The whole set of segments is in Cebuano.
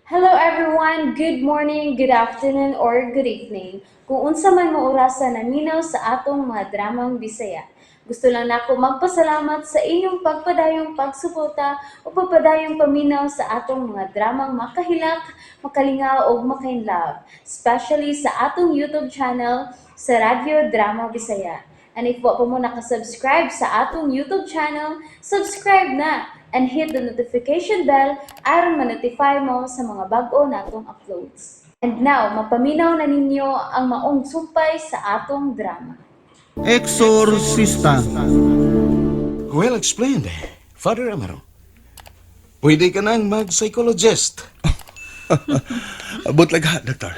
Hello everyone! Good morning, good afternoon, or good evening. Kung unsa man mo orasa naminaw sa atong mga dramang Bisaya. Gusto lang nako magpasalamat sa inyong pagpadayong pagsuporta o pagpadayong paminaw sa atong mga dramang makahilak, makalingaw ug makainlove, especially sa atong YouTube channel sa Radyo Drama Bisaya. And if wa pa mo nakasubscribe sa atong YouTube channel, subscribe na and hit the notification bell aron ma-notify mo sa mga bag-o natong uploads. And now, mapaminaw na ninyo ang maong sumpay sa atong drama. Exorcista. Well explained, Father Amaro. Pwede ka nang mag-psychologist. Abot lang ha, Doktor.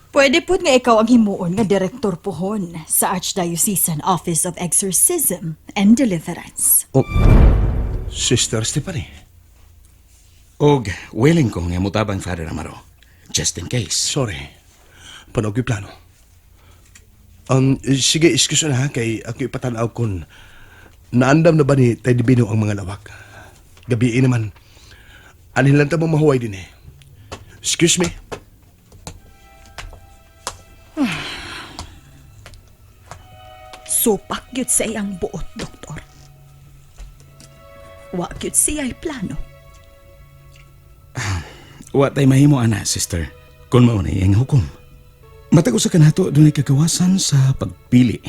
Pwede po nga ikaw ang himuon nga direktor pohon sa Archdiocesan Office of Exorcism and Deliverance. Oh, Sister Stephanie. Og willing ko nga mutabang, Father Amaro. Just in case. Sorry. Panog yung plano. Sige, excuse na ha, kay ako ipatanaw kun naandam na ba ni Tay Divino ang mga lawak. Gabii naman. Anhin lang ta mo mahuway din eh. Excuse me. Supak gyud sa iyang buot, doktor. Wa gyud siya'y plano. Wa tay mahimo ana, sister. Kung mao na iyang hukom. Matag usa ka nato dunay kagawasan sa pagpili.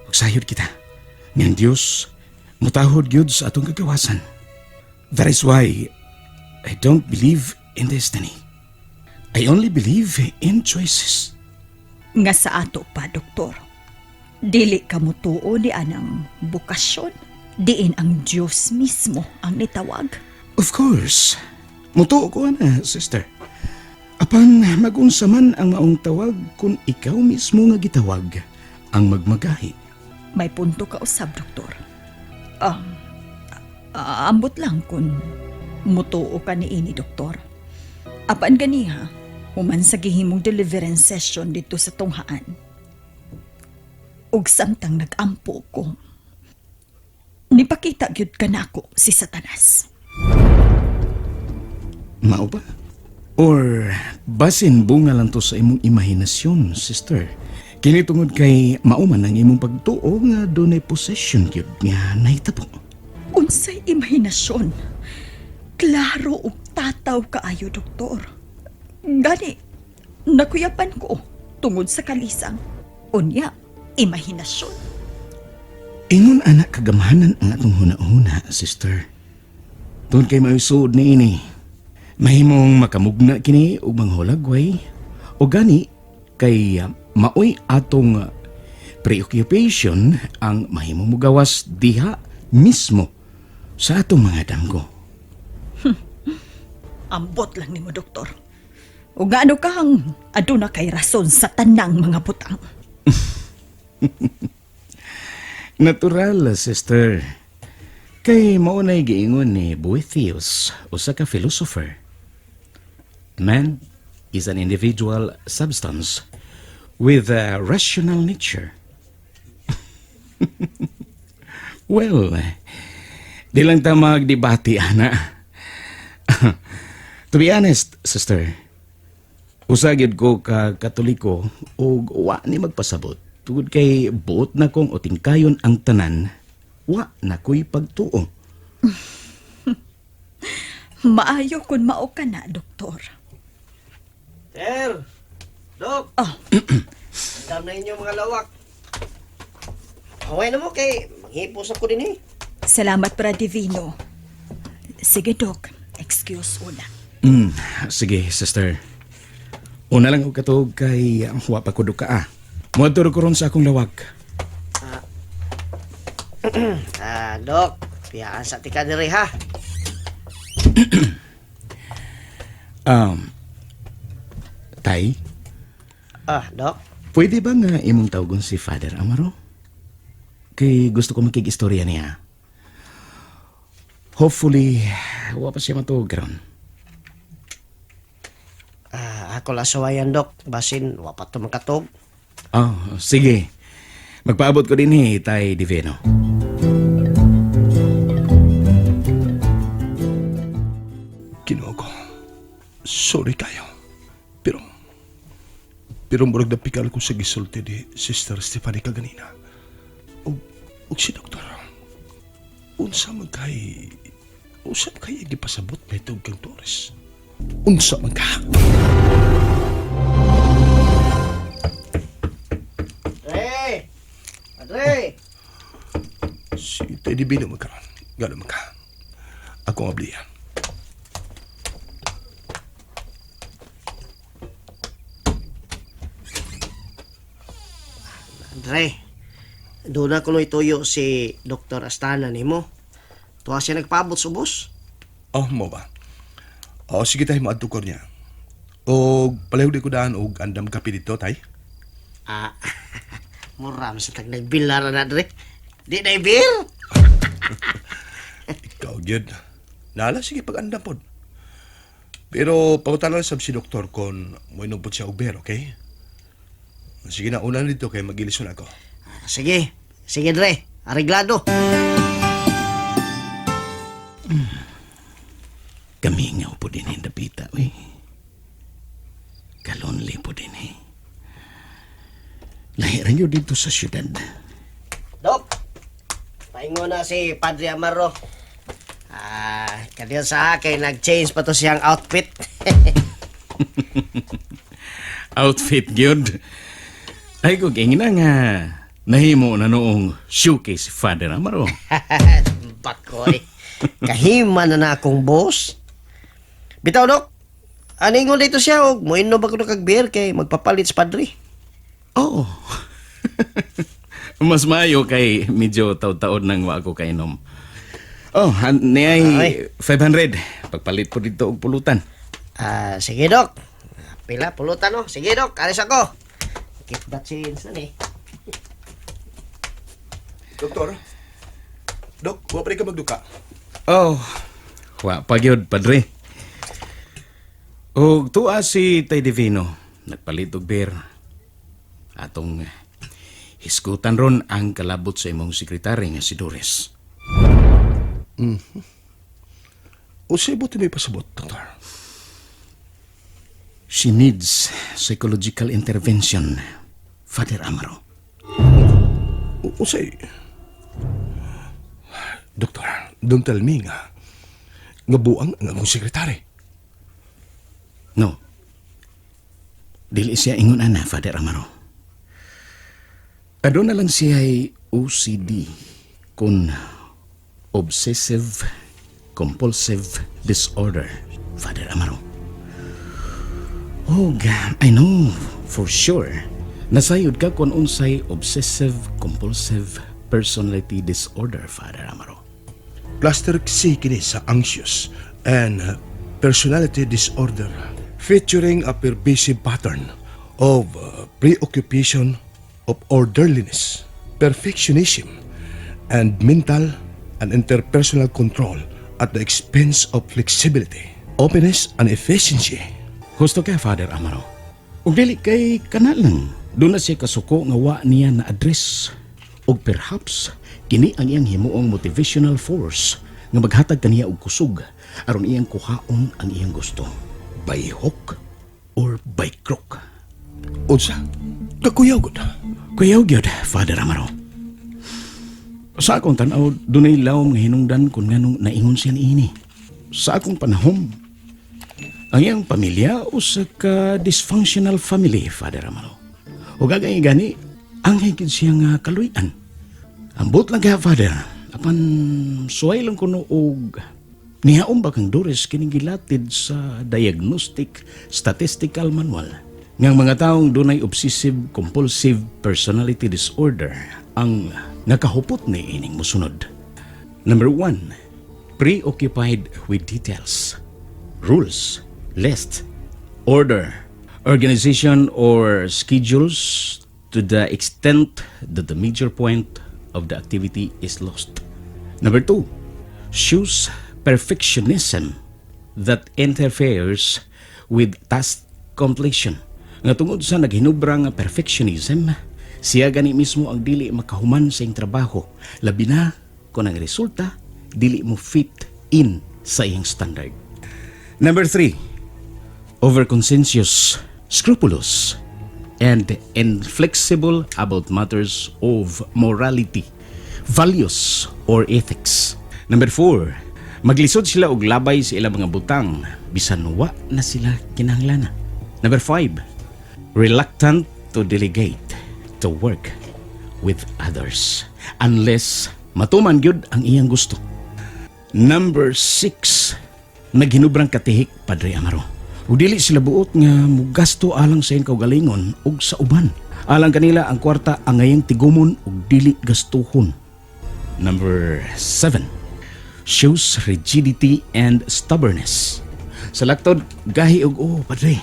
Ug sayod kita. Nga ang Dios mutahod gyud sa atong kagawasan. That is why I don't believe in destiny. I only believe in choices. Nga sa ato pa, doktor. Dili ka mutuo ni anang bukasyon. Diin ang Diyos mismo ang nitawag. Of course. Mutuo ko ana, sister. Apan magunsa man ang maong tawag kung ikaw mismo nga gitawag ang magmagahi. May punto ka usab, doktor. Ambot lang kung mutuo ka ni ini, doktor. Apan ganiha, human sa gihimong deliverance session dito sa tunghaan. Ug samtang nag-ampo ko, nipakita gyud kanako si Satanas. Mao ba? Or basin bunga lang to sa imong imahinasyon, sister. Kini tungod kay mao man ang imong pagtuo nga dunay possession gyud nga nahitabo. Unsay imahinasyon? Klaro ug tataw kaayo, doktor. Gani, nakuyapan ko tungod sa kalisang. Unya, imahinasyon. Ingon ana kagamhanan ang atong huna-huna, sister. Tungod kay mao'y suod ni ini. Mahimong makamugna kini og manghulagway o gani kay maoy atong preoccupation ang mahimong mugawas diha mismo sa atong mga damgo. Ambot lang nimo, doktor. Ug ano kang aduna kay rason sa tanang mga butang. Natural, sister. Kay mao nay giingon ni Boethius, usa ka philosopher. Man is an individual substance with a rational nature. Well, di lang ta magdebate, ana. To be honest, sister, usa gyud ko ka Katoliko ug wa ni magpasabot. Tungod kay buot na kong utingkayon ang tanan, wa na ko'y pagtuo. Maayo kun mao ka na, doktor. Sir! Dok! Oh. Andam na inyo mga lawak. Haway na mo kay manghipos ako din eh. Salamat, Pra Divino. Sige, Dok. Excuse una. Sige, sister. Una lang og katuog kay wa pa ko duka ah. Muadto ko ron sa akong lawak. Ah, Dok. Piyaan sa tika diri ha. Tay, Ah, Dok. Pwede ba nga imong tawgon si Father Amaro? Kay gusto ko makig-istorya niya. Hopefully, wa pa siya matuog karon. Ah, ako lang suwayan, Dok. Basin, wa pa to makatog. Oh, sige. Magpaabot ko din eh, Tay Divino. Ginoo ko. Sorry kayo. Pero murag napikal ko sa gisulti ni Sister Stephanie kaganina. Og si Doktor. Unsa man kay gipasabot may kang Torres? Unsa man ka? Dre! Padre! Si Teddy Bino magkaroon. Gano'n man ka. Ako ang ablihan. Dre, doon na kuno'y tuyo si Dr. Astana nimo. Tuwa siya nagpaabot sa ubos. Oh, mo ba? O, sige tayo maadto ko niya. O, palayo di ko daan og andam kape dito, tay. Ah, muram sa tag nagbilara na, Dre. Di na ibil. Ikaw, gyud. Nala, sige, pag-andam pod. Pero, pangutanan sab si doktor kon moinom pod siya og beer, okay? Sige na, una dito kay magilison ako. Ah, sige, sige, Dre. Areglado. Kamingaw po din yung dapita, uy. Kalonely po din eh. Lahiran yun dito sa syudad. Dok, paingo na si Padre Amaro. Ah, kaniya sa akin, nag-change pa to siyang outfit. Outfit gyud. Ay, kung ingin na nga. Nahimo na noong showcase si Father Amaro. Bakoy. Kahima na na akong boss. Bitaw, Dok. Aningon dito siya, og moinom ba ko kag beer kay magpapalit sa padre. Oo. Mas maayo kay medyo taod-taod nang wa ako kainom. Oh, niay Ay. 500. Pagpalit ko dito og pulutan. Ah, sige, Dok. Pila, pulutan, no? Sige, Dok. Alis ako. Keep that change na ni. Doktor? Dok, wa pa rin ka magduka. Oh, wa pa gyud, padre. Og tuwa si Tay Divino, nagpalit og beer. Atong hisgutan ron ang kalabot sa imong sekretary nga si Doris. Unsay buti may pasabot, doktor? She needs psychological intervention, Father Amaro. Unsay... Doktor, don't tell me nga. Nga buang ang akong sekretary. No. Dili siya ingon ana, Father Amaro. Aduna lang siya ay OCD kun obsessive compulsive disorder, Father Amaro. Oh, God, I know for sure. Nasayod ka kung unsay obsessive compulsive personality disorder, Father Amaro. Cluster C kini sa anxious and personality disorder featuring a pervasive pattern of preoccupation of orderliness, perfectionism, and mental and interpersonal control at the expense of flexibility, openness, and efficiency. Husto ka, Father Amaro. Ug dili kay kana lang. Doon na siya kasuko nga wa niya na address. Ug perhaps kini ang iyang himuong motivational force nga maghatag kaniya og kusog aron iyang kuhaon ang iyang gusto. By hook or by crook. Unsa? Kakuyaw gud. Kuyaw gyud, Father Amaro. Sa akong tan-aw, dunay lawom nga hinungdan kung nganong naingon siya niini. Sa akong panahon, ang iyang pamilya usa ka dysfunctional family, Father Amaro. O gagay gani, ang higit siya nga kaluy-an. Ambot lang kaya, Father. Apan suway lang kuno og nihaom ba kang Doris kining gilatid sa Diagnostic Statistical Manual ngang mga taong dunay obsessive compulsive personality disorder ang nakahupot ni ining musunod. Number 1, preoccupied with details, rules, list, order, organization, or schedules to the extent that the major point of the activity is lost. Number 2, shows perfectionism that interferes with task completion. Nga tungod sa naghinubra nga perfectionism, siya gani mismo ang dili makahuman sa iyang trabaho. Labi na kung ang resulta dili mo fit in sa iyang standard. Number 3, Overconscientious, scrupulous, and inflexible about matters of morality, values, or ethics. Number 4, maglisod sila og labay sa ilang mga butang bisan wa na sila kinahanglan. Number 5, reluctant to delegate to work with others unless matuman gyud ang iyang gusto. Number 6, naghinubrang katihik, Padre Amaro. Ug dili sila buot nga mugasto alang sa iyang kaugalingon ug sa uban. Alang kanila ang kwarta angayang tigumon ug dili gastuhon. Number 7, shows rigidity and stubbornness. Sa laktod, gahi og oo, Padre.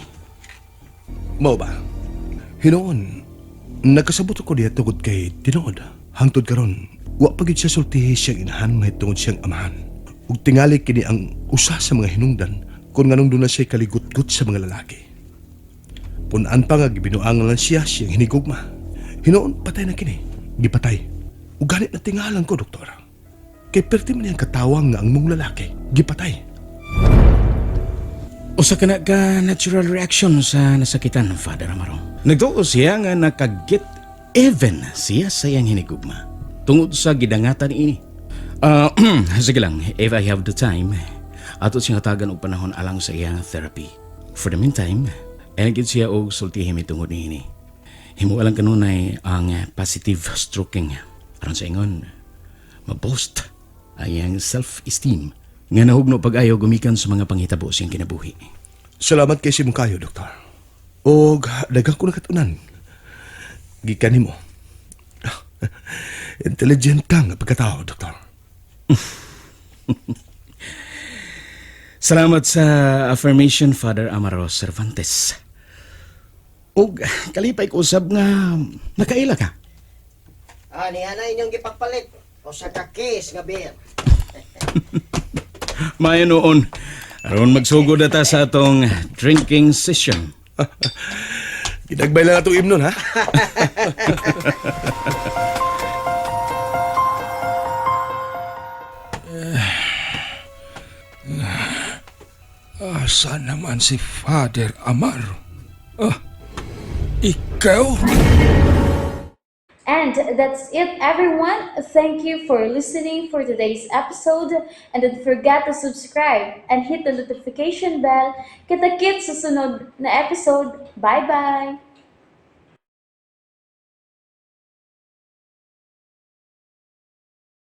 Mao ba? Hinuon, nagkasabot ako diha tungod kay tinuod. Hangtod karon, wa pa gyud siya sultihi siyang inahan mahitungod siyang amahan. Ug tingali kini ang usa sa mga hinungdan kung nganong duna siya kaligutgut sa mga lalaki. Punan pa nga gibinuangan lang siya siyang hinigugma. Hinuon, patay na kini. Gipatay. Ug ganit na tingalan ko, doktor. Kay perti man niyang katawang nga ang mong lalaki. Gipatay. Usa ka na ka natural reaction sa nasakitan, Father Amaro. Nagtuo siya nga nakaget even siya sa iyang hinigugma tungod sa gidangatan ini. Ah, sige lang, if I have the time, ato siyang hatagan og panahon alang sa iyang therapy. For the meantime, ay gid siya og sultihi tungod niini. Himo lang kanunay ang positive stroking aron sa ingon ma-boost ang iyang self-esteem nga nahugno pag-ayo gumikan sa mga panghitabo sa iyang kinabuhi. Salamat kay simong kayo, doktor. Og daghang ko nakatunan. Gikan nimo. Intelligent ka nga pagkatao, doktor. Salamat sa affirmation, Father Amaro Cervantes. Og kalipay ko usab nga nakaila ka. Ah, niya na inyong gipagpalit. Usa ka case nga beer. Maayo noon. Aron magsugod na ta sa atong drinking session. Ginagbay lang atong imnon, ha? Asa naman si Father Amaro? Ah, ikaw? And that's it, everyone. Thank you for listening for today's episode. And don't forget to subscribe and hit the notification bell. Kita-kits sa sunod na episode. Bye-bye!